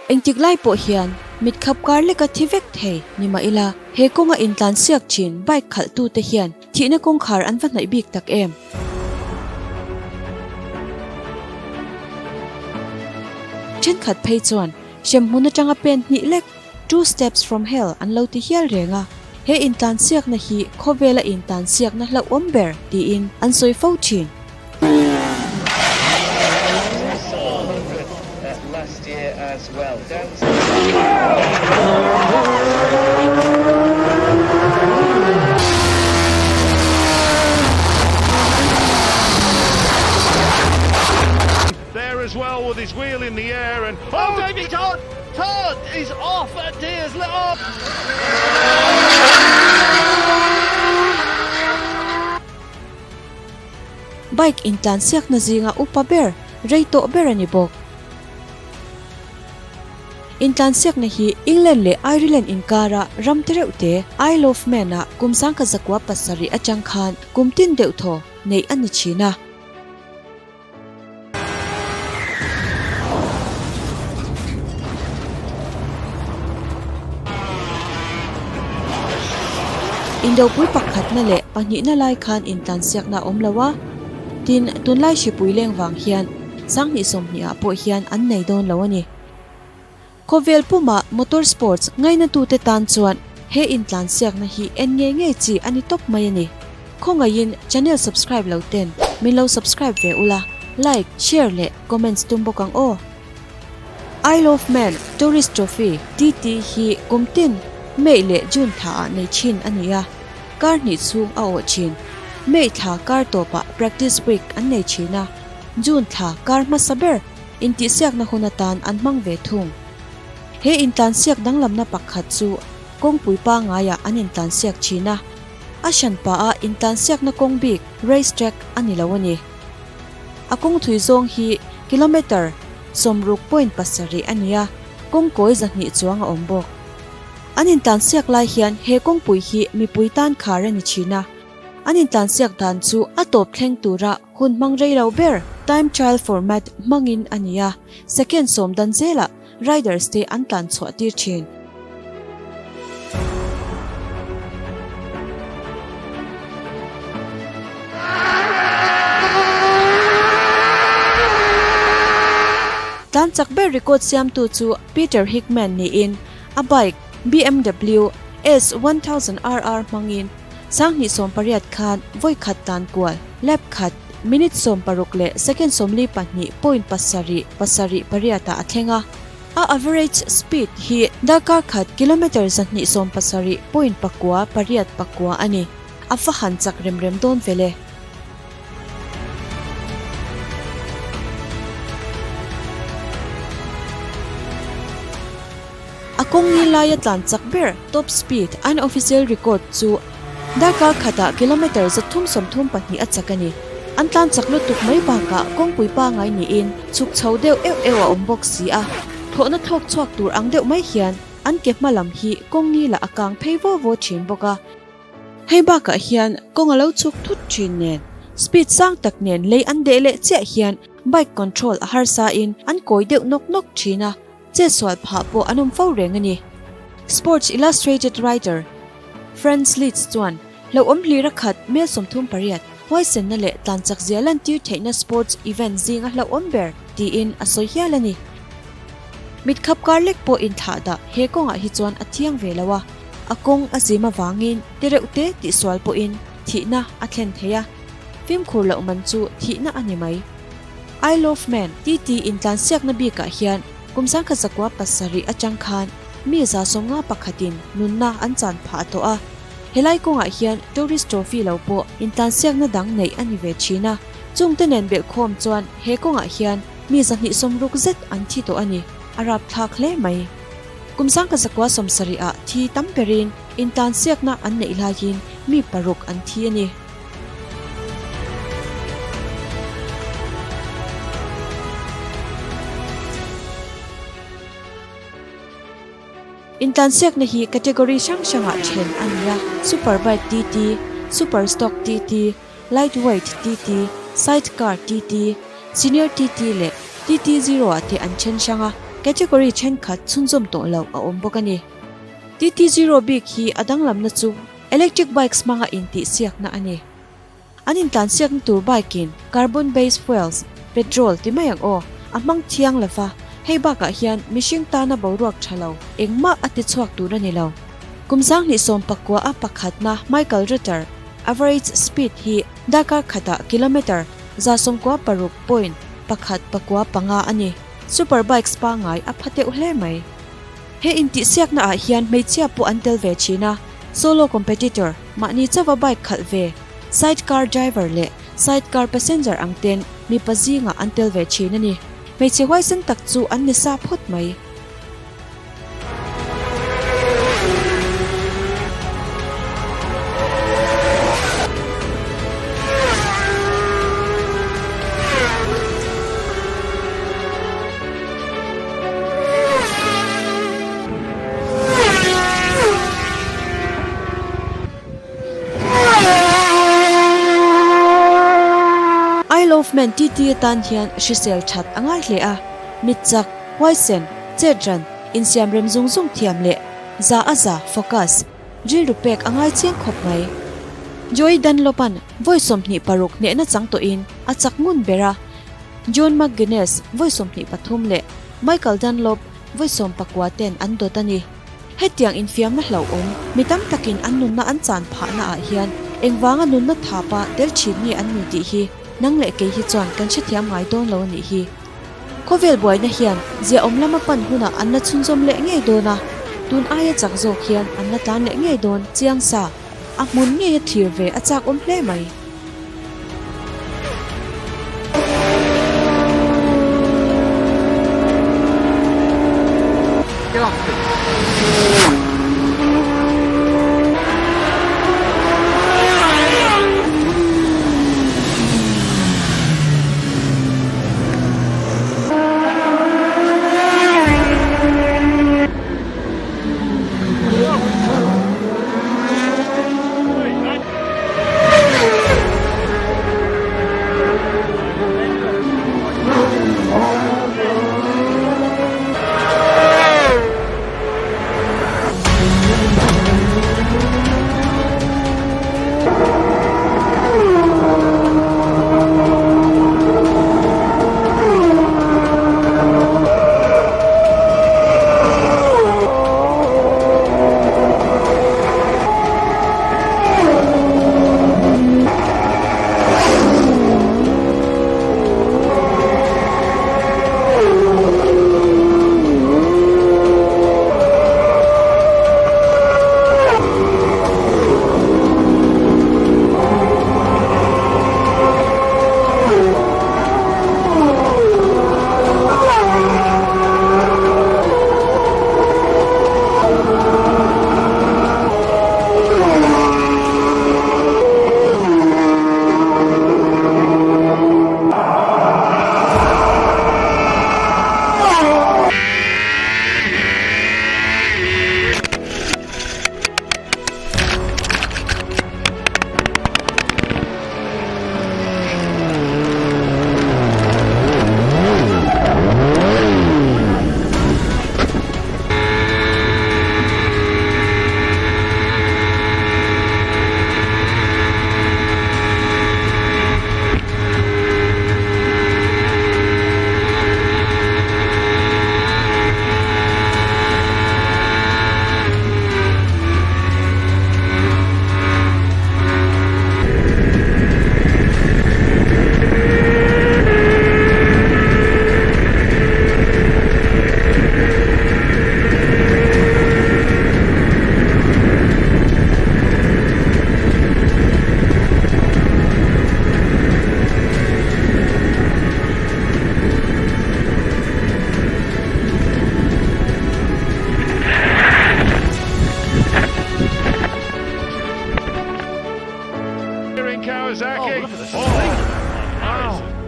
Engtik lai pawh hian mit khap kar leka thi vek thei ni mah ila, he kawnga intlan siak thin bike khalhtute hian thihna kawngkhar an va hnaih bik tak em? Thenkhat phei chuan hremhmun atanga pen hnih lek, two steps from hell, an lo ti hial reng a, he intlan siakna hi khawvela intlan siakna hlauhawm ber tiin an sawi fo thin. Bike intlansiakna zinga upa ber, rei tawh ber a ni bawk. Intlansiakna hi England leh Ireland inkara ram te reuh te, Isle of Man-ah kum 1907 atang khan kum tin deuh thaw neih a ni thin a. Indopui pakhatna leh pahnihna lai khan intlansiakna a awm lo a, tin, tunlai hripui leng vang hian 2020 ah pawh hian an nei dawn lo a ni. Khawvel pumah motor sports ngainatute tan chuan he intlansiakna hi en ngei ngei chi a ni tawp mai a ni. Khawngaihin channel subscribe lo ten min lo subscribe ve ula, like, share leh comments tum bawk ang aw. Isle of Man Tourist Trophy, TT, hi kum tin May leh June thla ah nei thin a ni a, kar hnih chhung a awh thin. May thla kar tawpah practice week an nei thin a, June thla kar hmasa ber intihsiakna hun atan an hmang ve thung. He intlansiak danglamna pakhat chu kawngpui pangaiah an intlansiak thin a, a hranpa a intlansiakna kawng bik, race track, a ni lo a ni. A kawng thui zawng hi kilometre 60.7 a ni a, kawng kawi 200 chuang a awm bawk. An intlansiak lai hian he kawngpui hi mipui tan khar a ni thin a, an intlansiak dan chu a tawp thleng tura hun hmang rei lo ber, time trial format, hmangin a ni a, second sawm dan zelah riders te an tlan chhuah tir thin. Tlan chak ber record siamtu chu Peter Hickman niin a bike BMW S 1000 RR hmangin 2018 khan vawi khat tlan kual lap khat minute 16 leh second 42.7 7 pariatah a thleng a. A average speed hi darkar khat kilometre 270.9 pariat pakua a ni. A va han chak rem rem dawn vel e. A kawng ni laia tlan chak ber top speed unofficial record chu darkar khatah kilometre 332 a chak a ni. An tlan chak lutuk mai bakah kawngpui pangai niin chhuk chho deuh euh euh a awm bawk si a, thlawhna thlawk chhuak tur ang deuh mai hian an ke hma lam hi kawng ni lah a kang phei vo vo thin bawk a. Hei bakah hian kawng a lo chhuk thut thin nen speed sang tak nen lei an deh leh chiah hian bike control a harsa in an kawi deuh nawk nawk thin a, Chetsual phah pawh an awm fo reng a ni. Sports Illustrated writer Franz Liszt chuan hlauhawm hlir a khat mel 38 huaisenna leh tlanchak zia lantir theihna sports event zinga hlauhawm ber tiin a sawi hial a ni. Mit khap kar lek pawh inthlah dah he kawngah hi chuan a thiang ve lo a, a kawng a zim avangin tereuh te tihsual pawhin thihna a thlen thei a, fimkhur loh man chu thihna a ni mai. Isle of Man TT intlansiakna bikah hian kum 1907 atang khan mi 51 in nunna an chan phah tawh a. Helai kawngah hian Tourist Trophy lo pawh intlansiakna dang neih a ni ve thin a. Chungte nen belhkhawm chuan he kawngah hian mi 260 zet an thi tawh a ni. A rapthlak hle mai. Kum 1970 ah thi tam berin intlansiakna an neih laiin mi paruk an thi a ni. Intlansiakna hi category hrang hrangah then a ni a, Superbike TT, Superstock TT, Lightweight TT, Sidecar TT, Senior TT leh TT Zero ah te an then hrang a. Category thenkhat chhunzawm tawh loh a awm bawk a ni. TT Zero bik hi a danglamna chu electric bikes hmanga intihsiakna a ni. An intlansiakna tur bike-in carbon based fuels, petrol ti mai ang aw, a hmang thiang lo va, hei bakah hian mihring tana boruak tha lo engmah a ti chhuak tur a ni lo. Kum 2019 a pakhatna Michael Rutter average speed hi darkar khatah kilometre 96 point pakhat pakua panga a ni. Superbikes pangngai a pha teuh hle mai. He intihsiakna ah hian hmeichhia pawh an tel ve thin a, solo competitor, mahni chauha bike khalh ve, side car driver leh side car passenger ang ten mipa zingah an tel ve thin a ni. Hmeichhe huaisen tak chu an ni sa phawt mai. Isle of Man TT atan hian hrisel that a ngai hle a, mit chak, huaisen, chet ran, insiam rem zung zung thiam leh za a za, focus, rilru pek a ngai chiang khawp mai. Joey Dunlop-a'n vawi 26 hnehna chang tawhin a chak ngun ber a, John McGuinness vawi 23 leh Michael Dunlop vawi 19 ten an dawt a ni. Hetiang infiamna hlauhawm mi tam takin an nunna an chan phahna ah hian engvanga nunna thapa tel thin nge an ni tih hi nang leh kei hi chuan kan hrethiam ngai dawn lo a nih hi. Khawvel buaina hian ziaawm lama pan hunah an la chhunzawm leh ngei dawn a, tun aia chak zawk hian an la tlan leh ngei dawn chiang sa. A hmun ngeia thlir ve a chak awm hle mai.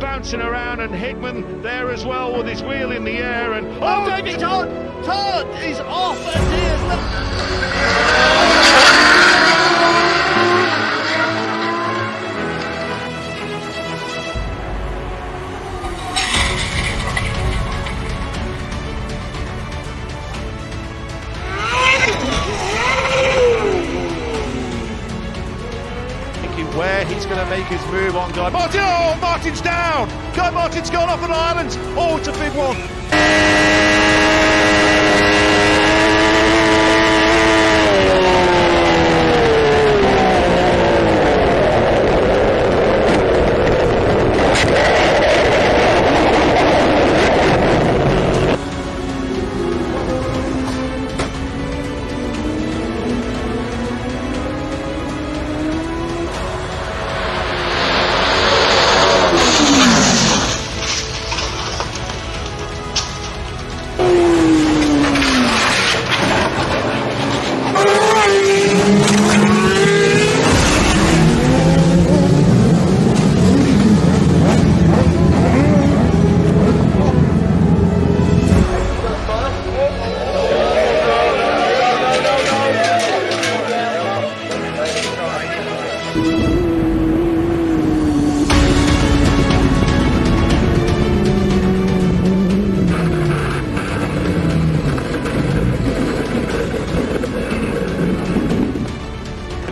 Bouncing around and Hickman there as well with his wheel in the air and oh, David Todd! Todd is off and he is going to make his move on Guy Martin. Oh, Martin's down! Guy Martin's gone off an island. Oh, it's a big one.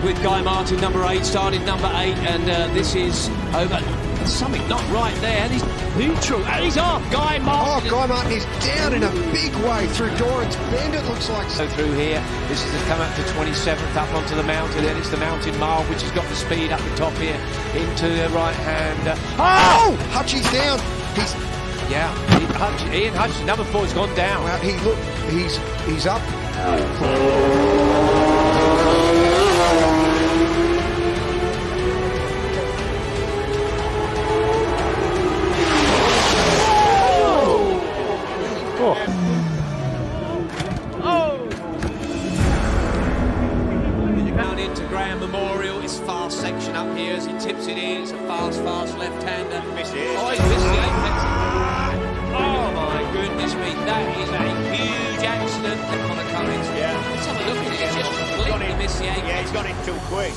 With Guy Martin, number 8, started number 8, and uh, this is over. Something not right there. He's neutral, and he's off. Guy Martin. Oh, Guy Martin is down in a big way through Doran's Bend, it looks like. So through here, this is the come up to 27th, up onto the mountain. Then it's the mountain mile, which has got the speed up the top here into the right hand. Oh! oh! Hutchie's down. He's yeah. He, Hutch, Ian Hutchie, number 4, has gone down. Well, he look, he's he's up. Oh. Oh. Down into Graham Memorial. It's fast section up here as he tips it in. It's a fast, fast left-hander. Missed it. Oh, he's missed the apex. Oh my goodness me, that is a huge accident. Connor Cummins. Yeah. Let's have a look at it. He's just completely missed the apex. Yeah, he's got it too quick.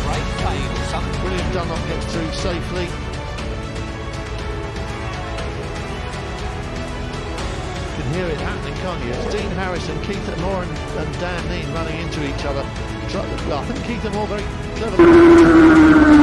Brake fade or something. William Dunlop gets through safely. You can hear it happening, can't you? It's Dean Harrison, Keith Moore and, and Dan Kneen running into each other. I think Keith Moore very cleverly.